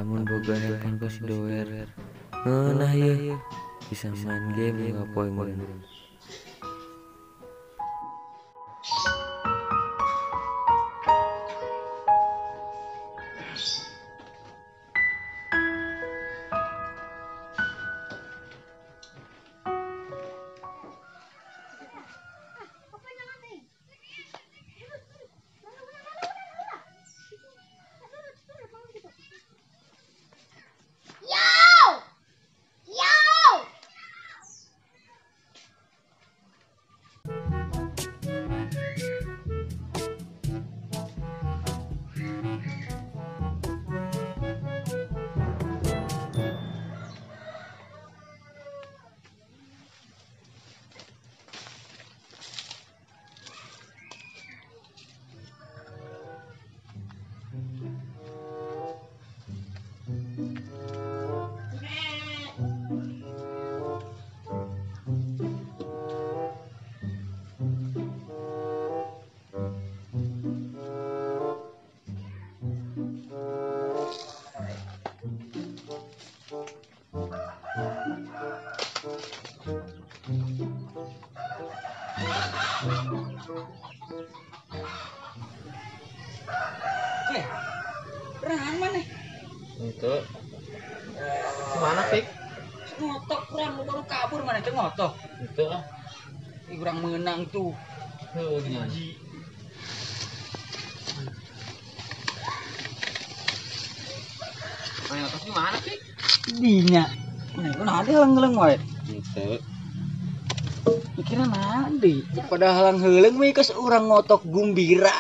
Lamun boga handphone ku si Doer. Ngeunah yeuh. Bisa main game unggal poe meureun. Oke, berang mana? Itu mana Pik? Ngotok kurang lu baru kabur mana itu ngotok? Itu ah. Ih, kurang menang tuh. Heuh, gimana? Mana ngotok gimana Pik? Dinya. Mana ku nah halang-helang wae. Itu. Pikiran nanti pada halang-helang we kos urang ngotok gumbira.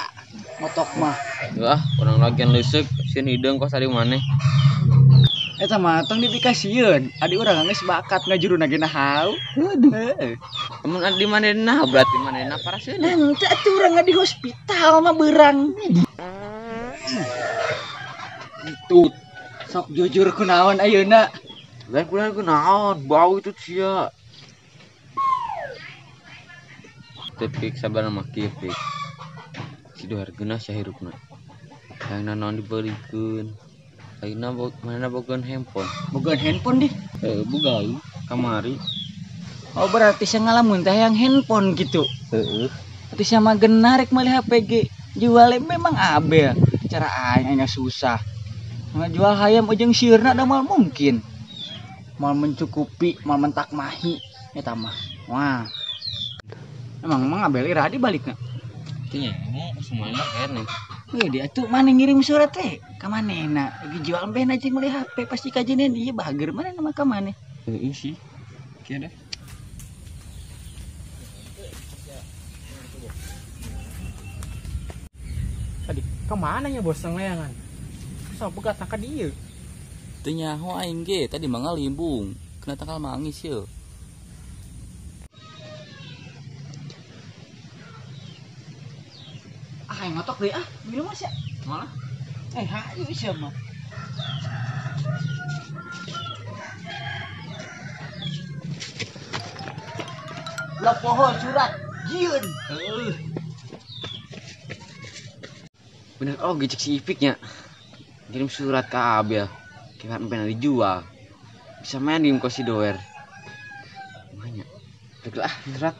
Ngotok mah. Wah, orang lagian leuseup sieun hideung kos ari maneh. Eta mah tong dipikasieun. Adi urang geus bakat ngajuruna ge nahau. Aduh. Heeh. Mun adi manehna berarti manehna parasieun. Henteu atuh urang di hospital mah beurang. Itu sok jujur kunaon ayeuna? Lain kunaon kunaon, bau itu sia. Teu Pik sabar mah kieu Pik. Si Doer geunah sia hirupna. Hayangna naon dibeulikeun. Ayeuna manehna bogaeun handphone. Bogaeun handphone dih? Heuh, bogaeun kamari. Oh, berarti sia ngalamun teh hayang handphone gitu. Heeh. Berarti sia mah geunah rek meuli HP ge. Juale memang abel. Cara aing nya susah. Ngajual hayam ujung sieurna da moal mungkin. Moal mencukupi, moal mentak mahi eta mah. Wah. Emang emang abel iraha dibalikna? Teu nyaho semuanya keneh. Wih, dia tuh mana ngirim surat teh ka manehna? Lagi jual ben aja meuli HP pasti kajian dia bager mana nama ka maneh. Heeh sih. Kieu deh. Tadi kemana nya bos layangan? Sok begat ka dieu. Teu nyaho aing ge tadi mah ngalimbung. Kena tangkal mangis yeuh. Ah, yang ngotok deh ah, minum mas ya? Malah? Hayu siapa? Lah pohon surat, jieun. Heeh. Bener oh gecek si Ipiknya. Kirim surat ke Abel. Kira sampai dijual. Bisa main di si Doer. Banyak. Lah, surat.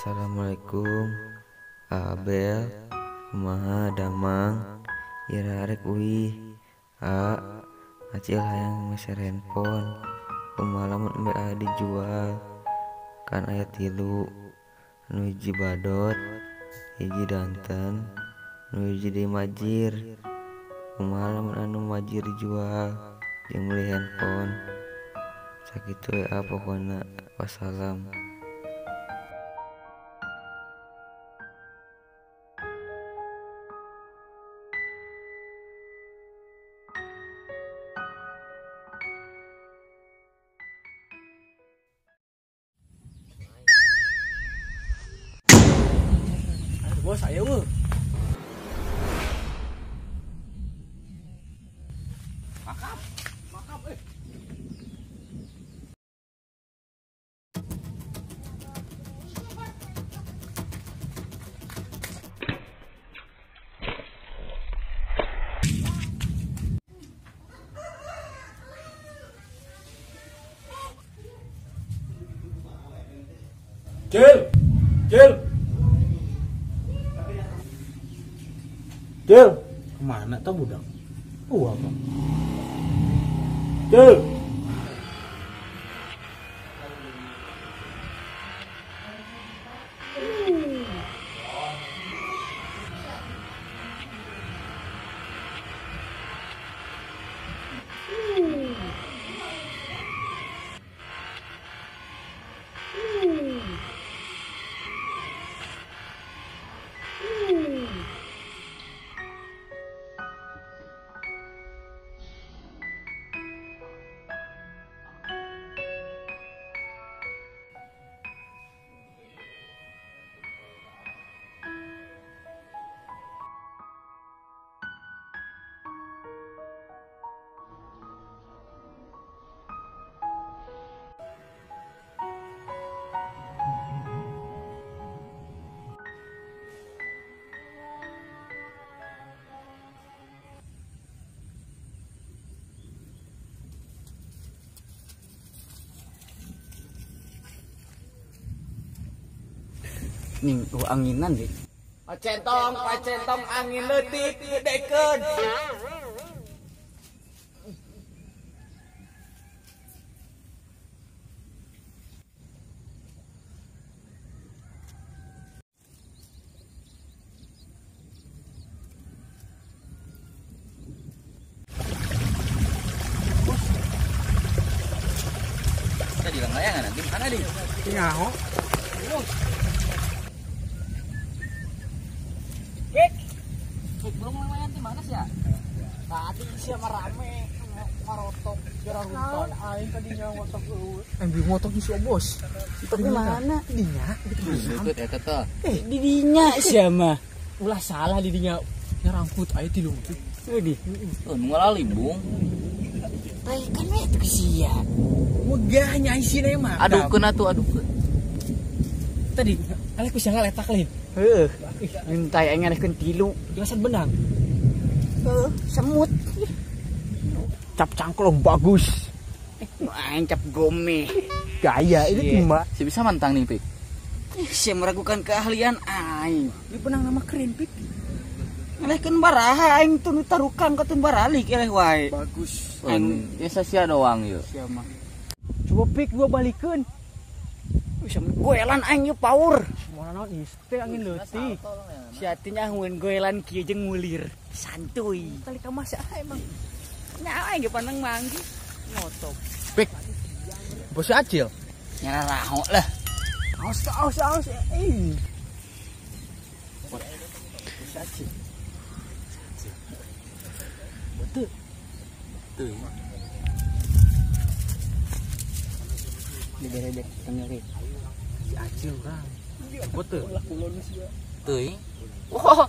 Assalamualaikum Abel, kumaha damang, ira arek uih. A, acil hayang meser handphone, kumaha lamun embe a dijual, kan aya 3, nu hiji badot, hiji danten, nu hiji deui majir. Kumaha lamun anu majir dijual jeung meuli handphone. Sakitu we a pokona. Wassalam. Bos ayo eueuh. Makap. Makap eh. Cil. Cil. Cil. Kemana tuh budak? Apa? Cil. Ning anginan deh. Pacentong angin leutik gedekeun. Tadi layangan nanti mana di? Nyaho. Belum lumayan di mana sih ya? Tadi sih sama rame marotok jarang runton. Aing tadinya ngotok eueuh. Ambil ngotok si bos. Tapi mana? Dinya gitu. Deket eta teh. Didinya sia mah. Ulah salah didinya nyerangkut aya tilu teh. Widih. Oh, nu ngalimbung. Tah kan we teh sia. Megah nya isina mah. Adukeun atuh adukeun. Tadi alek bisa ngaletak lain. Heeh. Mintai aing ngalehkeun tilu. Jelasan benang. Heeh, semut. Cap cangklong bagus. Aing cap gome. Gaya ini cuma. Si bisa mantang nih, Pik. Sia meragukan keahlian aing. Di benang nama keren, Pik. Ngalehkeun baraha aing teu tarukan ka teu baralik eleh wae. Bagus. Aing ya sia doang yeuh. Sia mah. Coba Pik gua balikeun. Bisa goelan aing yeuh power. Moal naon iste angin leutik. Si atinya ngeun goelan kieu jeung ngulir. Santuy. Tali ka mas ah emang. Nya aing ge pandang manggi ngotok. Pik. Bos Acil. Nyara raho lah. Aos aos aos. Eh. Bos Acil. Betul. Tuh. Dibere-bere tengeri. Si Acil urang. Betul. Teuing. Wah.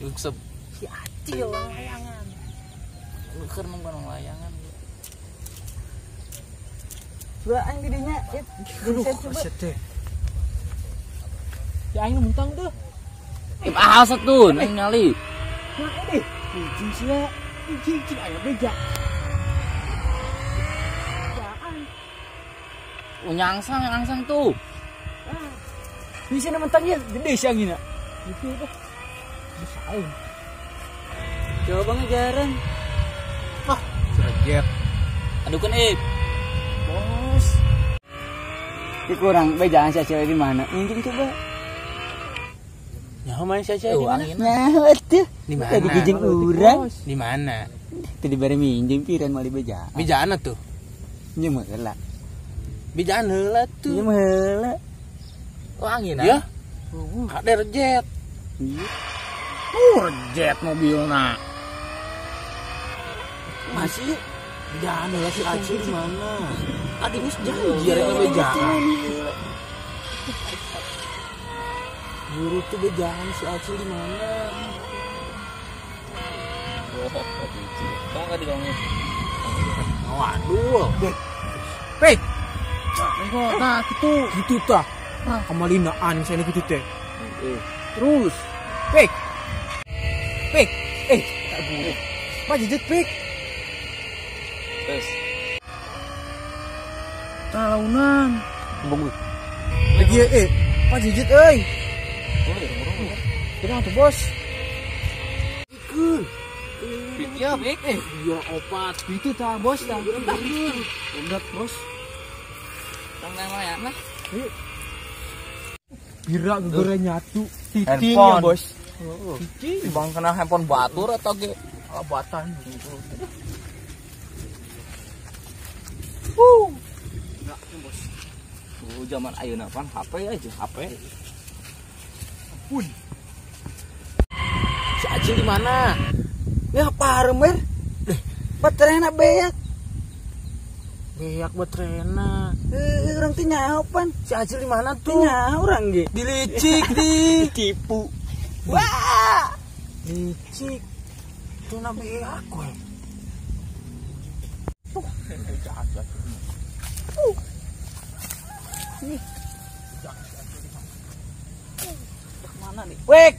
Yung seb si Acil layangan. Keur nungguan layangan. Coba aing didinya. Aduh, teh. Ya aing muntang tuh. Ih, ahal setun aing ngali. Nah, ini. Ijing sia. Ijing cing aya beja. Nyangsang, nyangsang tuh. Bisa mentangnya gede sih anginnya. Itu tuh. Bisa aing. Coba ngejaran. Ah, serjet. Adukeun ip. Bos. Ini kurang bejaan si Acil di mana? Injing coba. Nyaho main si Acil di mana? Nyaho atuh. Di mana? Tadi gijing urang. Di mana? Tadi bare minjem piran mali bejaan. Bejaan atuh. Nya mah heula. Bejaan heula tuh. Nya mah heula. Oh angin ya. Kader jet. Iya. Jet mobilna. Masih bejaan heula si Acil di mana? Tadi geus janji rek bejaan. Guru tuh bejaan si Acil di mana? Kamu tadi kamu. Waduh. Pek. Nah, gitu. Gitu tah. Nah, kemalinaan saya gitu teh. Terus, Pek. Pek. Tak buruk. Pak jijit Pek. Terus. Talaunan. Bangun. Lagi Pak jijit euy. Kenapa tuh bos? Ikun. Ya, Pek. Iya opat. Itu tah bos tah. Udah bos. Tang ya nah. Yuk. Bira gegere nyatu. Titing ya bos. Titing. Bang kena handphone batur atau ge alabatan. Enggak, bos. Zaman ayeuna pan HP aja, HP. Ampun. Si Acil di mana? Ya parem ber. Baterainya beak. Beak baterainya. Orang teh nyaho pan. Si Acil di mana tuh? Nyaho orang ge. Dilicik di. Ditipu. Wah. Licik. Tuh na beak we. Tuh. Nih. Mana nih? Wek.